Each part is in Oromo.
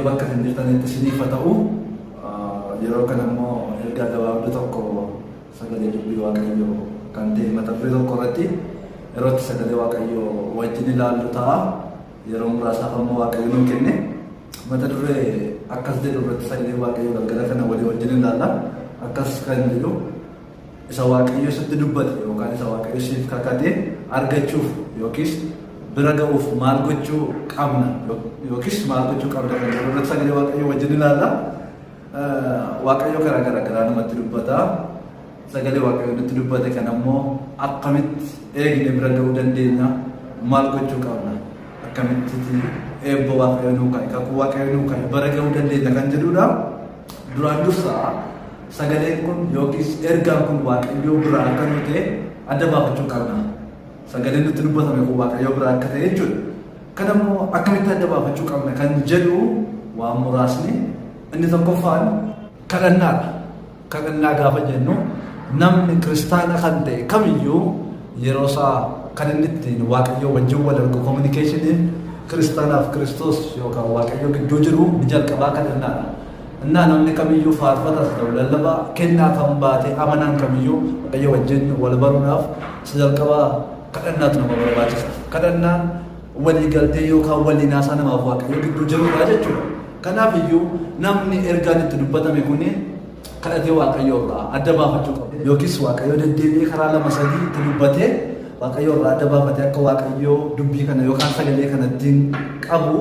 Waaqayyo bakka isin jirtanitti isiniif haa ta'u. Yeroo kana immoo ergaa gabaabduu tokko sagalee dubbii Waaqayyoo kan ta'e mata duree tokko irratti yeroo itti sagalee Waaqayyoo wajjin ilaallu ta'a. Yeroo muraasaaf ammoo Waaqayyo nuu kenne mata duree akkas jedhu irratti sagalee Waaqayyoo galgala kana walii wajjin ilaalla. Akkas kan jedhu isa Waaqayyo sitti dubbate yookaan isa Waaqayyo siif kakate argachuuf yookiis bira ga'uuf maal gochuu qabna yookiis maal gochuu qabda kan jedhu irratti sagalee Waaqayyo wajjin ilaalla. Waaqayyo karaa garaa garaa namatti dubbata. Sagalee Waaqayyo nutti dubbate kan ammoo akkamitti eegne bira ga'uu dandeenya? Maal gochuu qabna? Akkamitti eebba Waaqayyo nuu kaa'e, kakuu Waaqayyo nuu kaa'e bara ga'uu dandeenya kan jedhudha. Duraan dursa sagaleen kun yookiis ergaan kun Waaqayyo biraa akka nu ta'e adda baafachuu qabna. Sagaleen nutti dubbatame kun Waaqayyo biraa akka ta'e jechuudha. Kan ammoo akkamitti adda baafachuu qabna kan jedhu waan muraasni inni tokkoffaan kadhannaadha. Kadhannaa gaafa jennu namni kiristaana kan ta'e kamiyyuu yeroo isaa kan inni ittiin Waaqayyoo wajjin wal argu communicationin kiristaanaaf Kiristoos yookaan Waaqayyoo gidduu jiru ni jalqabaa kadhannaadha. Innaa namni kamiyyuu faarfatas ta'u lallabaa kennaa kan baate amanaan kamiyyuu Waaqayyoo wajjin wal baruudhaaf isa jalqabaa kadhannaatu nama barbaachisa. Kadhannaan walii galtee yookaan waliin haasaa namaaf Waaqayyoo gidduu jirudha jechuudha. Kanaaf iyyuu namni ergaan itti dubbatame kuni kadhatee Waaqayyoo irraa adda baafachuu qaba. Yookiis Waaqayyoo deddeebi'ee karaa lama sadii itti dubbatee Waaqayyoo irraa adda baafatee akka Waaqayyoo dubbii kana yookaan sagalee kana ittiin qabu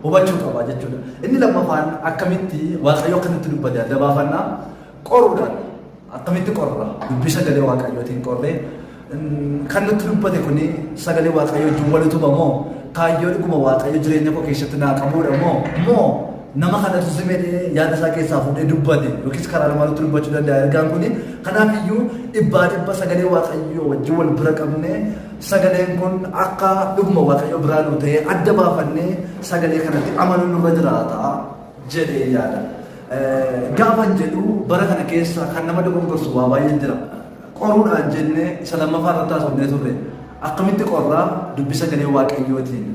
hubachuu qaba jechuudha. Inni lammaffaan akkamitti Waaqayyoo akkamitti dubbate adda baafannaa qoruudhaan akkamitti qorra dubbii sagalee Waaqayyootiin qorree kan nutti dubbate kuni sagalee Waaqayyoo wajjin wal utuba moo kaayyoo dhuguma Waaqayyo jireenya koo keessatti naa qabuudha moo moo nama kanatu si medhee yaada isaa keessaa fuudhee dubbate yookiis karaa namaa nutti dubbachuu danda'a ergaan kuni. Kanaaf iyyuu dhibbaa dhibba sagalee Waaqayyoo wajjin wal bira qabnee sagaleen kun akka dhuguma Waaqayyo biraa nu ta'e adda baafannee sagalee kanatti amanuun nurra jiraata jedhee yaada. Gaafan jedhu bara kana keessa kan nama dogongorsu waa baay'een jira. Qoruudhaan jennee isa lammaffaa irratti haasofnee turre. Akkamitti qorraa? Dubbi sagalee Waaqayyootiin.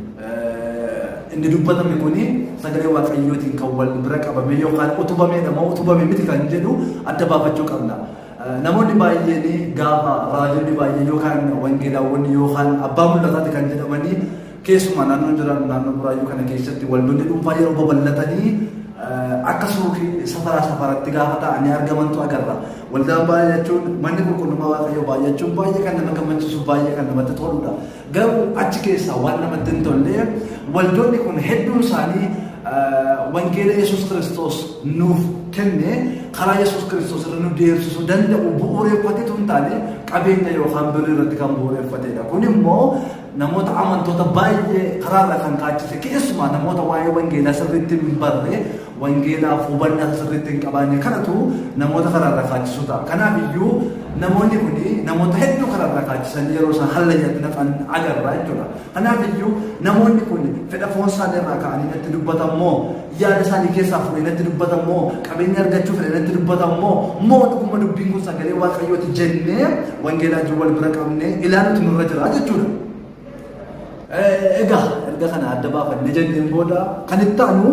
Inni dubbatame kuni sagalee Waaqayyootiin kan wal bira qabame yookaan utubameedha moo utubame miti kan jedhu adda baafachuu qabna. Namoonni baay'een gaafa raajonni baay'een yookaan wangeelaawwan yookaan abbaa mul'ataati kan jedhamanii keessumaa naannoo jiran naannoo Buraayyuu kana keessatti waldoonni dhuunfaa yeroo babal'atanii akka suuqii safaraa safaratti gaafa ta'anii argamantu agarra. Waldaan baay'achuun manni qulqullummaa Waaqayyoo baay'achuun baay'ee kan nama gammachiisu baay'ee kan namatti toludha. Garuu achi keessaa waan namatti hin tolle waldoonni kun hedduun isaanii wangeela Yesuus Kiristoos nuuf kenne karaa Yesuus Kiristoos irra nu deemsisuu danda'u bu'uureffatetu hin taane qabeenya yookaan birrii irratti kan bu'uureffatedha. Kun immoo namoota amantoota baay'ee karaarra kan kaachise keessumaa namoota waa'ee wangeelaa sirriitti hin barre wangeelaaf hubannaa sirriitti hin qabaanne kanatu namoota karaarra kaachisuu ta'a. Kanaaf iyyuu namoonni kun namoota hedduu karaarra kaachisanii yeroo isaan hallayyaatti naqan agarra jechuudha. Kanaaf iyyuu namoonni kun fedha foon isaanii irraa ka'anii natti dubbatan moo yaada isaanii keessaa fuudhee natti dubbatan moo qabeenya argachuu fedhe natti dubbatan moo moo dhuguma dubbiin kun sagalee Waaqayyooti jennee wangeelaa wajjin wal bira qabnee ilaaluutu nurra jira jechuudha. Egaa erga kana adda baafannee jenneen booda kan itti aanu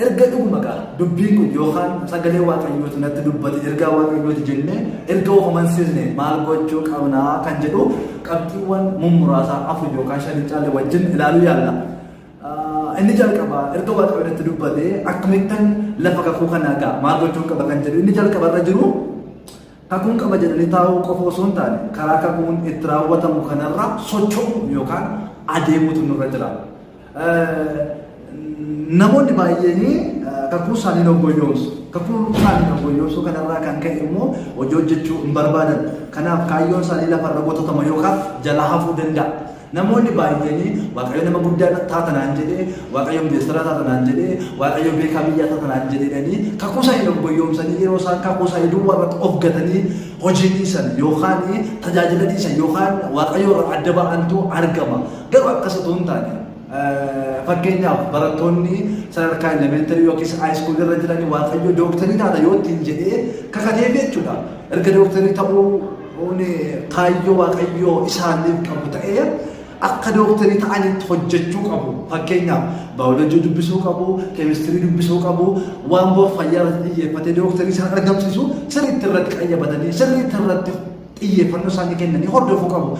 erga dhuguma gaa dubbiin kun yookaan sagalee Waaqayyooti natti dubbate ergaa Waaqayyooti jennee erga of amansiisne maal gochuu qabnaa kan jedhu qabxiiwwan mummuraasaa afur yookaan shan hin caalle wajjin ilaaluu yaalla. Inni jalqabaa erga Waaqayyo natti dubbate akkamittan lafa kakuu kanaa gaa maal gochuun qaba kan jedhu inni jalqaba irra jiru kakuun qaba jedhanii taa'uu qofa osoo hin taane karaa kakuun itti raawwatamu kanarra socho'uu yookaan adeemuutu nurra jira. Namoonni baay'een kakuu isaanii of goyyoomsu. Kakuu isaanii of goyyoomsuu kanarraa kan ka'e immoo hojii hojjechuu hin barbaadan. Kanaaf kaayyoon isaanii lafarra gotatama yookaan jalaa hafuu danda'a. Namoonni baay'een Waaqayyo nama guddaa taatanaan jedhee, Waaqayyo ministeera taatanaan jedhee, Waaqayyo beekaa biyyaa taatanaan jedhanii kakuu isaanii of goyyoomsanii yeroo isaan kakuu isaanii duwwaa irratti of gatanii hojii dhiisan yookaan tajaajila dhiisan yookaan Waaqayyo irraa adda ba'antu argama. Garuu akkas otoo hin taane fakkeenyaaf barattoonni sadarkaa elementary yookiis high school irra jiran Waaqayyo dooktarii taata yoo ittiin jedhee kakateef jechuudha. Erga dooktarii ta'uu kaayyoo Waaqayyoo isaaniif qabu ta'ee akka dooktarii ta'anitti hojjechuu qabu. Fakkeenyaaf baayoloojii dubbisuu qabu, keemistirii dubbisuu qabu, waan bor fayyaa irratti xiyyeeffatee dooktarii isaan argamsiisu sirriitti irratti qayyabatanii sirriitti irratti xiyyeeffannoo isaanii kennanii hordofuu qabu.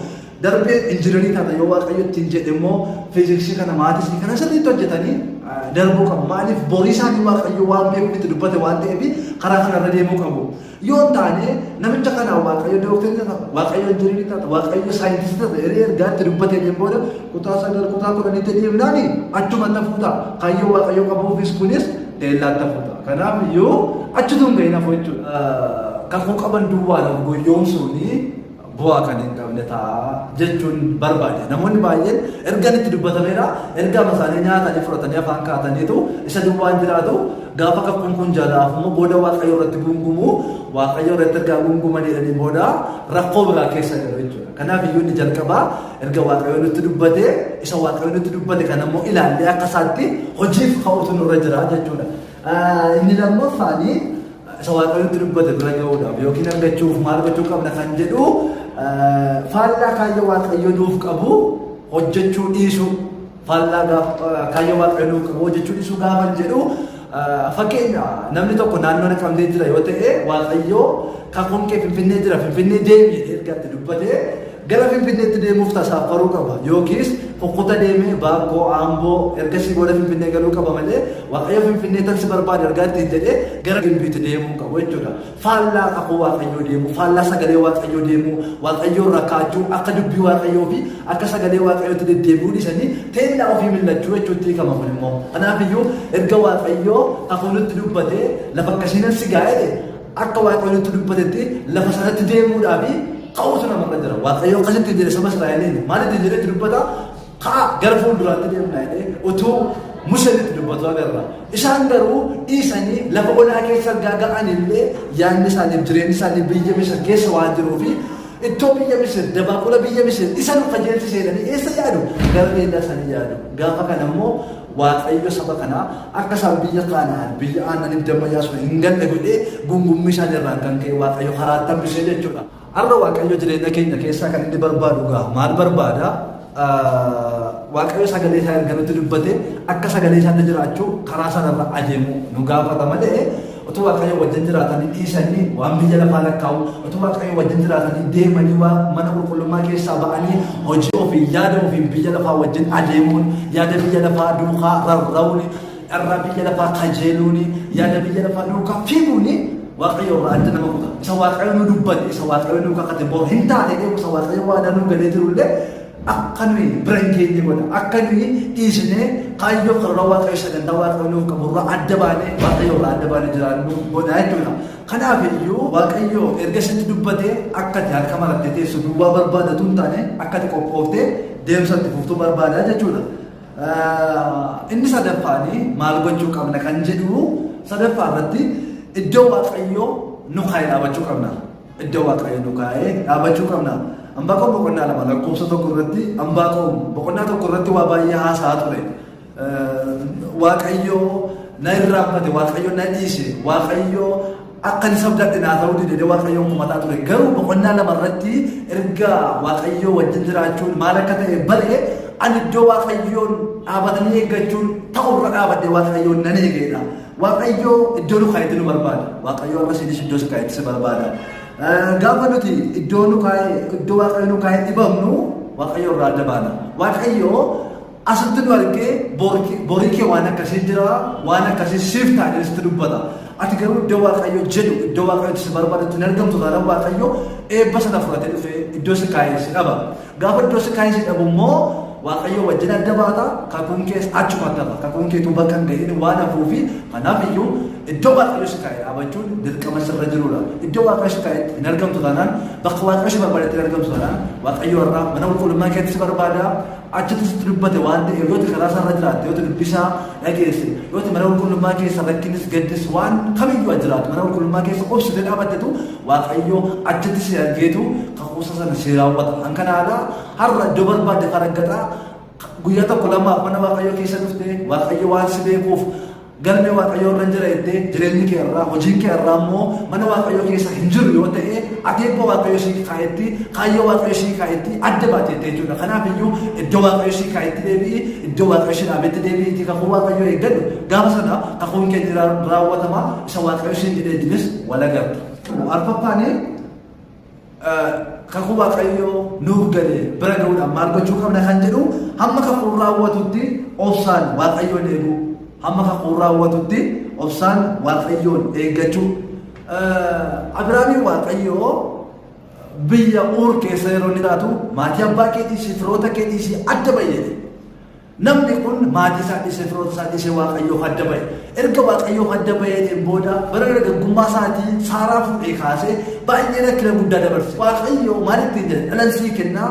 Darbee injiinarii taata yoo Waaqayyo ittiin jedhe immoo fiiziksii kana maatisii kana sirriitti hojjetanii darbuu qabu. Maaliif borii isaanii Waaqayyo waan beekuuf itti dubbate waan ta'eef karaa kanarra deemuu qabu. Yoo hin taane namicha kanaan Waaqayyo dooktarii taata, Waaqayyo injiinarii taata, Waaqayyo saayintistii taata jedhee ergaa itti dubbateen booda kutaa 9 kutaa 10tti deemnaan achumatti hafuu ta'a. Kaayyoo Waaqayyo qabuufis kunis teellaatti hafuu ta'a. Kanaaf iyyuu achitu hin gahin hafu jechuudha. Kakuu qaban duwwaan of goyyoomsuuni bu'aa kan hin qabne ta'a jechuun barbaade. Namoonni baay'een ergaan itti dubbatameera, ergaama isaanii nyaatanii fudhatanii afaan kaa'ataniitu isa duwwaan jiraatu. Gaafa kakuun kun jalaaf immoo booda Waaqayyo irratti guungumu, Waaqayyo irratti ergaa guunguman jedhanii booda rakkoo biraa keessa galu jechuudha. Kanaaf iyyuu inni jalqabaa erga Waaqayyo nutti dubbate, isa Waaqayyo nutti dubbate kana immoo ilaallee akka isaatti hojiif ka'uutu nurra jira jechuudha. Inni lammaffaanii isa Waaqayyo nutti dubbate bira ga'uudhaaf yookiin argachuuf maal gochuu qabna kan jedhu faallaa kaayyoo Waaqayyo nuuf qabu hojjechuu dhiisuu. Faallaa kaayyoo Waaqayyo nuuf qabu hojjechuu dhiisuu gaafa jedhu, fakkeenya namni tokko naannoo Naqamtee jira yoo ta'e, Waaqayyo kakuun kee Finfinnee jira, Finfinnee deemi jedhee erga itti dubbate gara Finfinneetti deemuuf tasaaffaruu qaba. Yookiis kukkuta deemee Baakkoo, Amboo, ergasii booda Finfinnee galuu qaba malee Waaqayyo Finfinnee tan si barbaade ergaa ittiin jedhee gara Gimbiitti deemuu qabu jechuudha. Faallaa kakuu Waaqayyoo deemuu, faallaa sagalee Waaqayyoo deemuu, Waaqayyoo irraa kaachuu, akka dubbii Waaqayyoo fi akka sagalee Waaqayyootti deddeebi'uu dhiisanii teellaa ofii millachuu jechuutti hiikama kun immoo. Kanaaf iyyuu erga Waaqayyoo kakuu nutti dubbatee lafa akkasiinan si gaa'e akka Waaqayyo nutti dubbatetti lafa sanatti deemuudhaaf ka'uutu namarra jira. Waaqayyo akkasitti jedhe saba Israa'eliin maal ittiin jedhee itti dubbata? Ka'a, gara fuulduraatti deemna jedhee utuu Museen itti dubbatu agarra. Isaan garuu dhiisanii lafa onaa keessa ergaa ga'an illee yaadni isaaniif jireenyi isaanii biyya Misir keessa waan jiruufi ittoo biyya Misir dabaaqula biyya Misir isa nu qajeelchise jedhanii eessa yaadu? Gara teellaa isaanii yaadu. Gaafa kana immoo Waaqayyo saba kanaa akka isaan biyya Kaana'aan biyya aannaniif damma yaasu hin galle godhee gungummii isaanii irraan kan ka'e Waaqayyo karaatti hambisee jechuudha. Har'a Waaqayyo jireenya keenya keessaa kan inni barbaadu gaa maal barbaada? Waaqayyo sagalee isaa erga nutti dubbate akka sagalee isaatti jiraachuu karaa sanarra adeemu nu gaafata malee utuu Waaqayyo wajjin jiraatanii dhiisanii waan biyya lafaa lakkaa'u, utuu Waaqayyo wajjin jiraatanii deemanii waan mana qulqullummaa keessaa ba'anii hojii ofii yaada ofiin biyya lafaa wajjin adeemuun, yaada biyya lafaa duukaa rarra'uun, dharraa biyya lafaa kajeeluun, yaada biyya lafaa duukaa fiiguun Waaqayyo irraa adda nama kuta. Isa Waaqayyo nu dubbate, isa Waaqayyo nu kakate, bor hin taane deemu isa Waaqayyo waadaa nu galee jirullee akka nuyi bira hin geenye godha. Akka nuyi dhiisnee kaayyoo karoora Waaqayyo sagantaa Waaqayyo nuuf qabu irraa adda baanee Waaqayyo irraa adda baanee jiraannu godha jechuudha. Kanaaf iyyuu Waaqayyo erga sitti dubbate akka ati harka marattee teessu duwwaa barbaadatu hin taane akka ati qophooftee deemsa itti fuftuu barbaada jechuudha. Inni sadaffaani maal gochuu qabna kan jedhu, sadaffaa irratti iddoo Waaqayyoo nu kaa'e dhaabachuu qabna. Iddoo Waaqayyo nu kaa'e dhaabachuu qabna. Anbaaqoom boqonnaa 2 lakkoofsa 1 irratti, Anbaaqoom boqonnaa 1 irratti waa baay'ee haasa'aa ture. Waaqayyo na irraanfate, Waaqayyo na dhiise, Waaqayyo akka inni sabdadhe naa ta'uu dide Waaqayyoon komataa ture. Garuu boqonnaa 2 irratti erga Waaqayyo wajjin jiraachuun maal akka ta'e bare, ani iddoo Waaqayyoon dhaabatanii eeggachuun ta'urra dhaabadhe Waaqayyoon nan eegeedha. Waaqayyo iddoo nu kaa'etti nu barbaada. Waaqayyo har'a isinis iddoo si kaa'etti si barbaada. Gaafa nuti iddoo nu kaa'e, iddoo Waaqayyo nu kaa'e dhibamnu Waaqayyo irraa adda baana. Waaqayyo asitti nu argee borii kee waan akkasii jira, waan akkasii siif ta'a jedhee sitti dubbata. Ati garuu iddoo Waaqayyo jedhu, iddoo Waaqayyo si barbaadutti hin argamtu taanaan Waaqayyo eebba sana fudhatee dhufee iddoo si kaa'ee si dhaba. Gaafa iddoo si kaa'ee si dhabu immoo Waaqayyo wajjin adda baata, kakuun kees achumatti hafa. Kakuun keetuu bakka hin ga'iin waan hafuufi kanaaf iyyuu iddoo Waaqayyo si kaa'e dhaabachuun dirqama sirra jirudha. Iddoo Waaqayyo si kaa'etti hin argamtu taanaan, bakka Waaqayyo si barbaadetti hin argamtu taanaan, Waaqayyo irraa mana qulqullummaa keetti si barbaada. Achitti sitti dubbate waan ta'eef yoo karaa isaarra jiraatte, yoo dubbisaa dhageesse, yoo mana qulqullummaa keessa rakkinis gaddis waan kamiyyuu jiraatu mana qulqullummaa keessa obsitee dhaabattetu Waaqayyo achitti si argeetu kakuusa sana si raawwata. Kan kana alaa har'a iddoo barbaadde faraggaxaa guyyaa tokko lamaaf mana Waaqayyo keessa dhufte Waaqayyo waan si beekuuf Galmee Waaqayyoo irra jira jettee jireenyi kee irraa, hojiin kee irraa immoo mana Waaqayyoo keessa hin jiru yoo ta'e, ati eebba Waaqayyoo sii kaa'etti, kaayyoo Waaqayyoo sii kaa'etti adda baateetta jechuudha. Kanaaf iyyuu iddoo Waaqayyoo sii kaa'etti deebi'i, iddoo Waaqayyoo si dhaabetti deebi'iitii kakuu Waaqayyoo eeggadhu. Gaafa sana kakuun kee ni raawwatama, isa Waaqayyoo siin jedhe wajjinis wal agarta. Arfaffaan kakuu Waaqayyoo nuuf gale bira ga'uudhaan maal gochuu qabna kan jedhu, hamma kakuun raawwatutti obsaan Waaqayyoon eeguu. Hamma kakuun raawwatutti obsaan Waaqayyoon eeggachuu. Abiraamiin Waaqayyoo biyya Uur keessa yeroo inni jiraatu, maatii abbaa kee dhiisii, firoota kee dhiisii adda ba'i jedhe. Namni kun maatii isaa dhiisee, firoota isaa dhiisee Waaqayyoof adda ba'e. Erga Waaqayyoof adda ba'eetiin booda bara dargaggummaa isaatii Saaraa fuudhee kaasee baay'ee rakkina guddaa dabarse. Waaqayyo maal ittiin jedhe? Dhalan sii kennaa,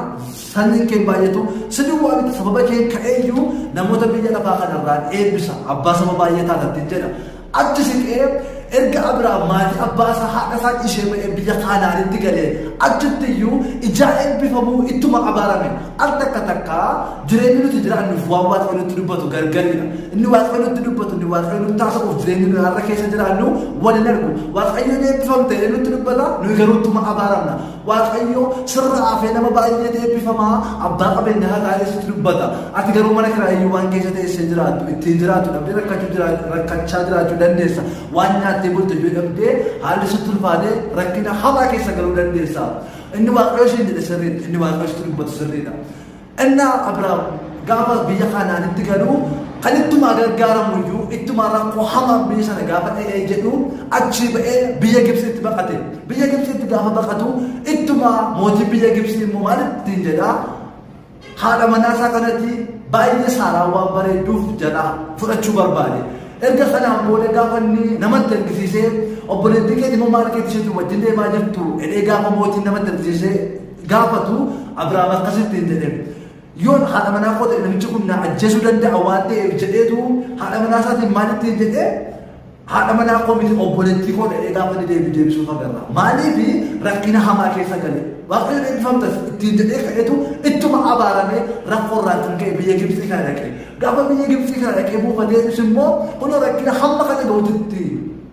sanyiin kee baay'atu, si duwwaa miti, sababa kee ka'eeyyuu namoota biyya lafaa kanarraan eebbisa, abbaa saba baay'ee taata ittiin jedha. Achi siqee erga Abiraam maatii abbaa isaa, haadha isaa dhiisee ba'ee biyya Kaanaanitti galee, achitti iyyuu ijaa eebbifamuu ittuma abaarame. Al takka takka jireenyi nuti jiraannuuf waan Waaqayyo nutti dubbatu gargariidha. Inni Waaqayyo nutti dubbatu, inni Waaqayyo nutti haasa'uuf jireenyi nuyi har'a keessa jiraannu wal hin argu. Waaqayyo ni eebbifamte jedhee nutti dubbata, nuyi garuu ittuma abaaramna. Waaqayyo sirra hafee nama baay'eetu eebbifamaa, abbaa qabeenyaa taatee sitti dubbata. Ati garuu mana kiraayyuu waan keessa teessee jiraattu, ittiin jiraattu dhabdee rakkachaa jiraachuu dandeessa. Waan nyaattee bultu iyyuu dhabdee, haalli sitti ulfaatee rakkina hamaa keessa galuu dandeessa. Inni Waaqayyo siin jedhe sirriidha. Inni Waaqayyo sitti dubbatu sirriidha. Inni Abiraam gaafa biyya Kanaanitti galu kan ittumaa gargaaramu iyyuu ittumaa rakkoo hamaan biyya sana gaafa dha'ee jedhu achii ba'ee biyya Gibsiitti baqate. Biyya Gibsiitti gaafa baqatu ittumaa mootii biyya Gibsii immoo maal ittiin jedhaa? Haadha manaa isaa kanatti baay'ee Saaraan waan bareedduuf jalaa fudhachuu barbaade. Erga kanaan booda gaafa inni namatti argisiisee, obboleettii keetii immoo maal keetii isheetu wajjin deemaa jirtu jedhee gaafa mootiin namatti argisiisee gaafatu, Abiraam akkasitti hin jedheen. Yoon haadha manaa koo ta'e namichi kun na ajjeesuu danda'a waan ta'eef jedheetu haadha manaa isaatiin maal ittiin jedhee? Haadha manaa koo miti, obboleettii koo jedhee gaafa inni deebii deebisuuf agarra. Maaliif? Rakkina hamaa keessa gale. Waaqayyo eebbifamtas ittiin jedhee ka'eetu ittuma abaaramee rakkoo irraa kan ka'e biyya Gibxii kana dhaqe. Gaafa biyya Gibxii kana dhaqee buufatee immoo kunoo rakkina hamma kana ga'utti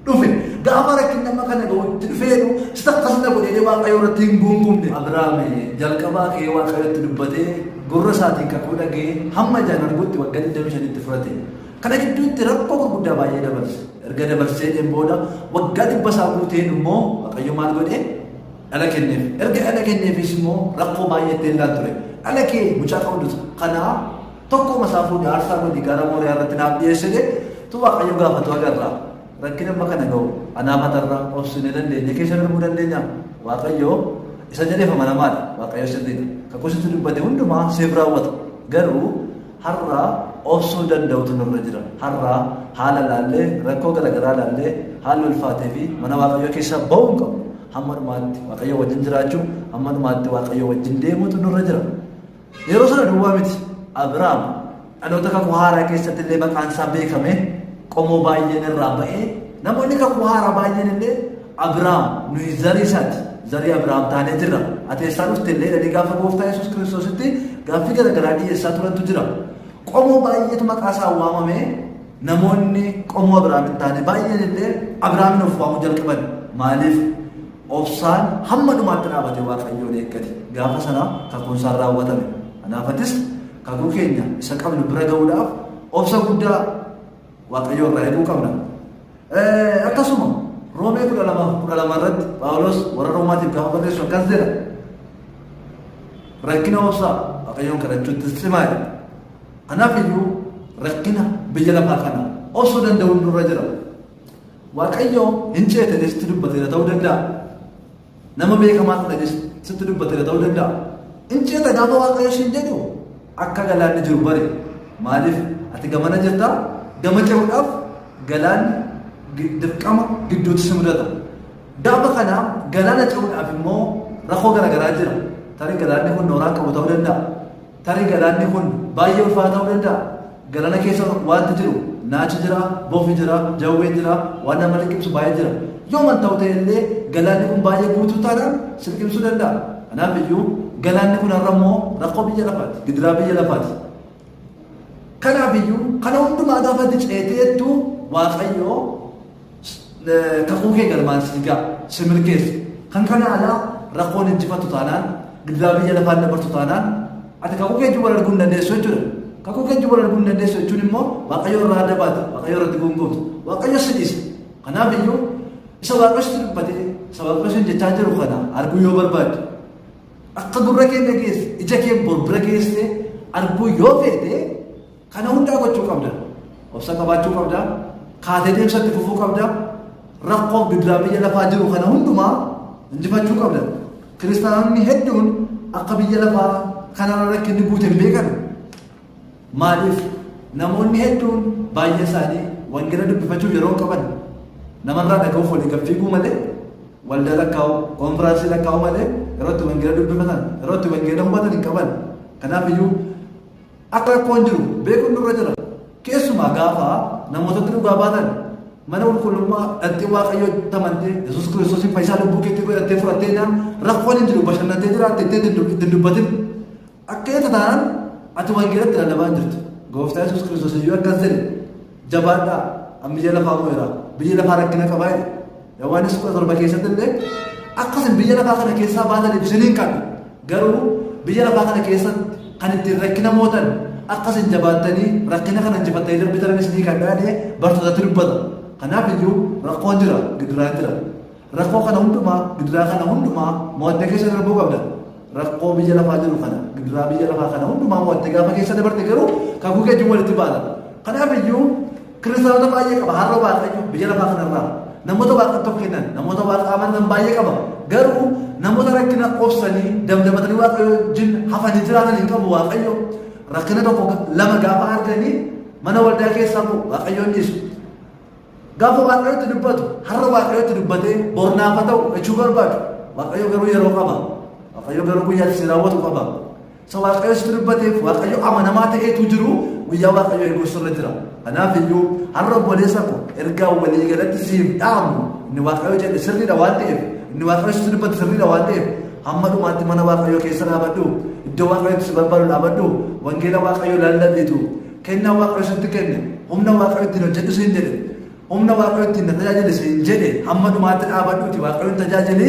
dhufe. Gaafa rakkinni amma kana ga'utti dhufeedhu sita akkasuma godhee Waaqayyo irratti hin guungumne. Abiraam jalqabaa ka'ee Waaqayyotti dubbatee, gurra isaatiin kakuu dhaga'ee hamma ijaan argutti waggaa 25tti fudhate. Kana gidduutti rakkoo gurguddaa baay'ee dabarse. Erga dabarsee booda waggaa 100 isaa guuteen immoo Waaqayyo maal godhee? Dhala kenneef. Erga dhala kenneefis immoo rakkoo baay'ee itti illaan ture. Dhala kee mucaa qabdu kanaa tokkuma isaa fuudhee aarsaa godhi, gara Mooriyaa irratti naaf dhiyeessite tu Waaqayyo gaafatu agarra. Rakkina amma kana ga'u anaaf atarra obsinee dandeenye keessa darbuu dandeenya. Waaqayyo isa jedheef amanamaadha. Waaqayyo sirriidha. Kakuu sitti dubbate hundumaa siif raawwata. Garuu har'a obsuu danda'utu nurra jira. Har'a haala laallee, rakkoo garaagaraa laallee, haalli ulfaatee fi mana Waaqayyoo keessaa ba'uu hin qabnu. Hamma dhumaatti Waaqayyo wajjin jiraachuu, hamma dhumaatti Waaqayyo wajjin deemuutu nurra jira. Yeroo sana duwwaa miti. Abiraam dhaloota kakuu haaraa keessatti illee maqaan isaa beekame, qomoo baay'een irraa ba'ee, namoonni kakuu haaraa baay'een illee Abiraam nuyi zarii isaati, zarii Abiraam taanee jirra, ati eessaa dhufte illee jedhanii gaafa gooftaa Yesuus Kiristoositti gaaffii garaagaraa dhiyeessaa turantu jira. Qomoo baay'eetu maqaa isaa waamame, namoonni qomoo Abiraam hin taane baay'een illee Abiraamin of waamuu jalqaban. Maaliif? Obsaan hamma dhumaatti dhaabate Waaqayyoon eeggate. Gaafa sana kakuun isaan raawwatame. Kanaafatis kakuu keenya isa qabnu bira ga'uudhaaf obsa guddaa Waaqayyoo irraa eeguu qabna. Akkasuma Roomee 12:12 irratti Phaawulos warra Roomaatiif gaafa barreessu akkas jedha. Rakkina obsaa Waaqayyoon kadhachuutti cimaa jedha. Kanaaf iyyuu rakkina biyya lafaa kana obsuu danda'uun nurra jira. Waaqayyo hin ceete sitti dubbateera ta'uu danda'a. Nama beekamaa ta'e sitti dubbateera ta'uu danda'a. Hin ceeta gaafa Waaqayyo siin jedhu akka galaanni jiru bari. Maaliif? Ati gamana jirta, gama ce'uudhaaf galaanni dirqama gidduutti si mudata. Gaafa kana galaana ce'uudhaaf immoo rakkoo garaagaraa jira. Tarii galaanni kun nooraa qabu ta'uu danda'a. Tarii galaanni kun baay'ee ulfaataa ta'uu danda'a. Galaana keessa wanti jiru naachi jira, bofi jira, jawween jira, waan nama liqimsu baay'ee jira. Yoo man ta'u ta'e illee galaanni kun baay'ee guutuu taanaan si liqimsuu danda'a. Kanaaf iyyuu galaanni kun har'a immoo rakkoo biyya lafaati, gidiraa biyya lafaati. Kanaaf iyyuu kana hundumaa gaafa ati ceeteettu Waaqayyoo kakuu kee galmaan si ga'a, si milkeessa. Kan kana alaa rakkoon injifatu taanaan, gidiraa biyya lafaan dabartu taanaan, ati kakuu kee wajjin wal arguu hin dandeessu jechuudha. Kakuu kee wajjin wal arguu hin dandeessu jechuun immoo Waaqayyo irraa adda baata, Waaqayyo irratti guungumta, Waaqayyo si dhiisa. Kanaaf iyyuu isa Waaqayyo sitti dubbatee, isa Waaqayyo siin jechaa jiru kana arguu yoo barbaadde, akka gurra kee dhageesse, ija kee bor bira geesse arguu yoo feete, kana hundaa gochuu qabda. Obsa qabaachuu qabda. Kaatee deemsa itti fufuu qabda. Rakkoo gidiraa biyya lafaa jiru kana hundumaa injifachuu qabda. Kiristaanonni hedduun akka biyya lafaa kanarra rakkinni guute hin beekan. Maaliif? Namoonni hedduun baay'ee isaanii wangeela dubbifachuuf yeroo hin qaban. Namarraa dhaga'uuf walii gad fiiguu malee, waldaa lakkaa'uu, konfiraansii lakkaa'uu malee yeroo itti wangeela dubbifatan, yeroo itti wangeela hubatan hin qaban. Kanaaf iyyuu akka rakkoon jiru beekuun nurra jira. Keessumaa gaafa namootatti dhugaa baatan, mana qulqullummaa dhaqxee Waaqayyoo amantee Yesuus Kiristoosiin fayyisaa lubbuu keetti godhattee fudhattee naan rakkoon hin jiru, bashannantee jiraatte itti hin dubbatin. Akka isa taanaan ati wangeelatti lallabaa hin jirtu. Gooftaa Yesuus Kiristoos iyyuu akkas jedhe, jabaadhaa, an biyya lafaa mo'eera, biyya lafaa rakkina qabaa jedhe. Yohaannis 17 keessatti illee akkasin biyya lafaa kana keessaa baataniif isiniin kadhu, garuu biyya lafaa kana keessatti kan ittiin rakkina mootan akkasin jabaattanii rakkina kana injifattanii darbitan isinii kadhaa jedhee bartootatti dubbata. Kanaaf iyyuu rakkoon jira, gidiraan jira. Rakkoo kana hundumaa, gidiraa kana hundumaa mo'attee keessa darbuu qabda. Rakkoo biyya lafaa jiru kana, gidiraa biyya lafaa kana hundumaa mo'attee gaafa keessa dabarte garuu kakuu kee wajjin walitti baata. Kanaaf iyyuu kiristaanota baay'ee qaba har'a Waaqayyo biyya lafaa kanarraa. Namoota Waaqatti of kennan, namoota Waaqa amanan baay'ee qaba. Garuu namoota rakkina obsanii damdamatanii Waaqayyo wajjin hafanii jiraatan hin qabu Waaqayyo. Rakkina tokko lama gaafa arganii mana waldaa keessaa bu'u, Waaqayyoon dhiisu. Gaafa Waaqayyotti dubbatu, har'a Waaqayyotti dubbatee bor naaf haa ta'u jechuu barbaadu. Waaqayyo garuu yeroo qaba. Waaqayyo garuu guyyaa itti raawwatu qaba. Isa Waaqayyo sitti dubbateef Waaqayyo amanamaa ta'eetu jiru guyyaa Waaqayyo eeguu sirra jira. Kanaaf iyyuu har'a obboleessa ko ergaa walii galatti siif dhaamu, inni Waaqayyo jedhe sirriidha waan ta'eef, inni Waaqayyo sitti dubbate sirriidha waan ta'eef, hamma dhumaatti mana Waaqayyo keessa dhaabadhu, iddoo Waaqayyo itti si barbaadu dhaabadhu, wangeela Waaqayyo lallabiitu, kennaa Waaqayyo sitti kenne, humna Waaqayyo ittiin hojjedhu siin jedhe, humna Waaqayyo ittiin na tajaajili siin jedhe, hamma dhumaatti dhaabadhuuti Waaqayyoon tajaajili,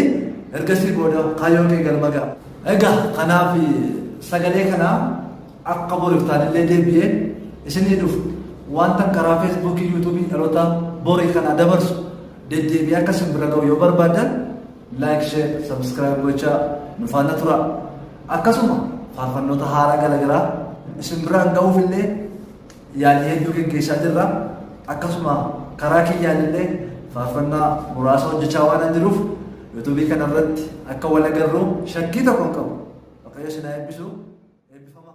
ergasii booda kaayyoon kee galma ga'a. Egaa kanaaf sagalee kana akka boriif taanillee deebi'ee isinii dhufu, wanta karaa Feesbuukii, Yuutuubii dhaloota borii kana dabarsu deddeebi'ee akka isin bira ga'u yoo barbaadan, like, share, subscribe gochaa nu faana tura. Akkasuma faarfannoota haaraa garaagaraa isin biraan ga'uuf illee yaalii hedduu geggeessaa jirra. Akkasuma karaa kiyyaan illee faarfannaa muraasa hojjechaa waan jiruuf Yuutuubii kanarratti akka wal agarru shakkii tokko hin qabu. Waaqayyo isin haa eebbisu. Eebbifama.